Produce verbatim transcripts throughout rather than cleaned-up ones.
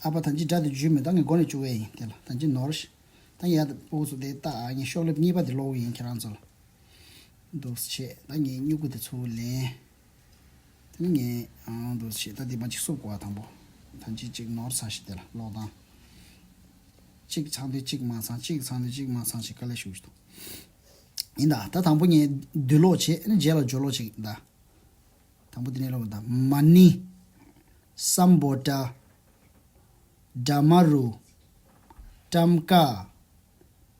ཨ་ཕ་ད་ཅི་སྒྲ་དེ་འཇུས་མེད། ད་ངས་མགོ་ནས་བཅུག་གི་ཡིན། དེ་ལ་ད་ཅི་ནོར་ཤི། ད་ངས་ཡ་ད་ཕོགས་སུ་དེ་ལྟ། ཨ་ངས་ཤོག་ལེབ་གཉིས་པ་དེ་ཀློག་གི་ཡིན་ཁྱེད་རང་ཚོ་ལ། འདུག་སེ་བྱས། ད་ངས་སྨྱུ་གུ་དེ་ཚུར་ལེན། དེ་ནས་ངས་ཨང་འདུག་སེ་བྱས། ད་འདི་མ་གཅིག་བསུབ་དགོས་པ། དང་པོ་ད་ཅི་གཅིག་ནོར་ཚར་ཤི། དེ་ལ་ཀློག་སྟངས། གཅིག་ཚང་དུས་གཅིག་མ་ཚང་། གཅིག་ཚང་དུས་གཅིག་མ་ཚང་ཞིག་དཀའ་ལས་ཞུགས་ཤིག་དང་། ཡིན་ད། ད་དང་པོ་ངས་བསྡུས་ཀློག་བྱས། ཨ་ནི་རྗེས་ལ་སྦྱོར་ཀློག་བྱེད་ཀྱི་ཡིན་ད། དང་པོ་འདི་ནས་ཀློག་ད། མ་ཎི། སམ་བྷོ་ཊ། དྲ་མ་རུ། ཊམ་ཀ།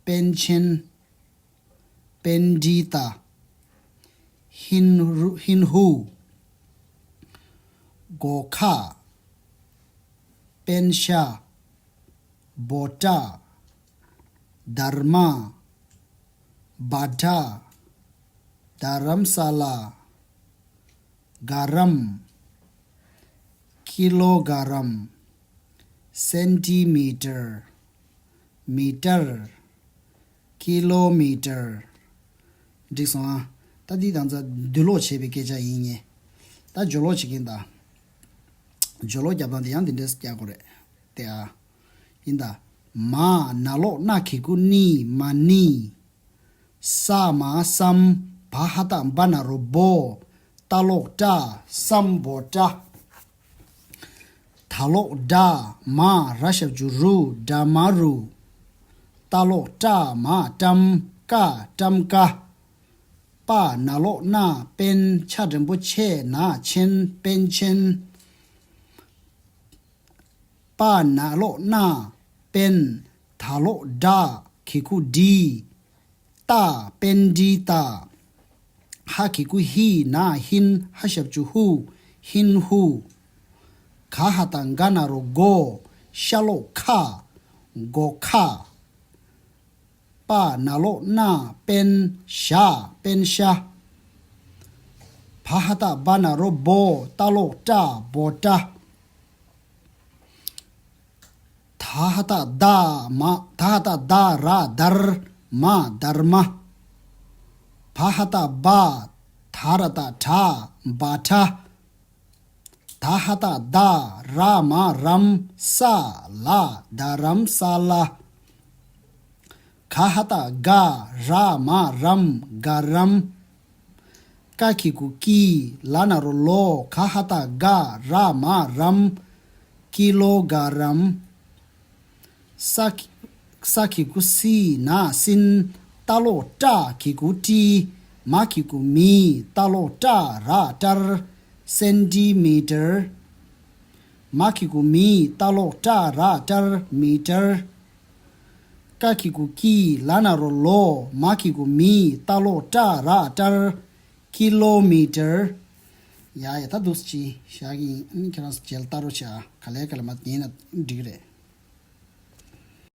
པཎ་ཆེན། པཎྜི་ཏ། ཧིན་རུ། ཧིན་ཧུ། གོ་ཁ། པཎ་ཤ། བྷོ་ཊ། དྷརྨ། བྷ་དྲ། དྷ་རམ་ས་ལ། གྷ་རམ། ཀི་ལོ་གྷ་རམ། སེན་ཊི་མི་ཊར། མི་ཊར། ཀི་ལོ་མི་ཊར། འགྲིག་སོང་ཨ། ད་འདི་ད་ལྟ་བསྡུས་ཀློག་བྱས་པའི་སྐད་ཆ་ཡིན་ངེས། ད་སྦྱོར་ཀློག་བྱེད་ཀྱི་ཡིན་ད། སྦྱོར་ཀློག་རྒྱབ་སྟངས་དེ་ཡང་འདི་འདྲས་རྒྱག་དགོས་རེད། དེ་ཨ། ཡིན་ད། མ་ན་ལོག་ན་གི་གུ་ནི། མ་ཎི། ས་མ་སམ། བ་ཧ་ཏ་བ་ན་རོ་བྷོ། ཏ་ལོག་ཏྲ། སམ་བྷོ་ཊ། ད་ལོག་དྲ། མ་ར་ཞབས་ཀྱུ་རུ། དྲ་མ་རུ། ཏ་ལོག་ཏྲ་མ་ཏྲམ། ཀ་ཏྲམ་ཀ། པ་ན་ལོག་ན་པན། ཆ་འགྲེང་བུ་ཆེ་ན་ཆེན། པན་ཆེན། པ་ན་ལོག་ན་པན། ད་ལོག་དྲ། གི་གུ་དྲི། ཏ། པན་དྲི་ཏ། ཧ་གི་གུ་ཧི་ན་ཧིན། ཧ་ཞབས་ཀྱུ་ཧུ། ཧིན་ཧུ། ག་ཧ་ཏ་ག་ན་རོ་གོ། ཤ་ལོག་ཁ། གོ་ཁ། པ་ན་ལོག་ན་པན། ཤ། པན་ཤ། བ་ཧ་ཏ་བ་ན་རོ་བོ། ཏ་ལོག་ཏྲ། བོ་ཏྲ། ད་ཧ་ཏ་དྷ་མ། ད་ཧ་ཏ་དྷ་ར་དྷར་མ། དྷརྨ། བ་ཧ་ཏ་བྷ། ད་ར་ཏ་བྷྲ། བྷྲ། ད་ཧ་ཏ་དྷ་ར་མ་རམ། ས་ལ། དྷ་རམ་ས་ལ། ག་ཧ་ཏ་གྷ་ར་མ་རམ། གྷ་རམ། ཀ་གི་གུ་ཀི། ལ་ན་རོ་ལོ། ག་ཧ་ཏ་གྷ་ར་མ་རམ། ཀི་ལོ་གྷ་རམ། ས་ས་གི་གུ་སི་ན་སིན། ཏ་ལོག་ཏྲ། གི་གུ་ཏྲི། མ་གི་གུ་མི། ཏ་ལོག་ཏྲ་ར་ཏྲར། སེན་ཊི་མི་ཊར། མ་གི་གུ་མི། ཏ་ལོག་ཏྲ་ར་ཏྲར། མི་ཊར། ཀ་གི་གུ་ཀི། ལ་ན་རོ་ལོ། མ་གི་གུ་མི། ཏ་ལོག་ཏྲ་ར་ཏྲར། ཀི་ལོ་མི་ཊར། ཡ་ཡ། ད་འདུག་སེ་བྱས་བཞག་གི་ཡིན། ཨ་ནི་ཁྱེད་རང་ཚོ་རྗེས་ལ་ལྟ་རོགས་བྱེད་ཨ། ག་ལེ་ག་ལེ་མ་ཉན་ན་འགྲིག་གི་རེད།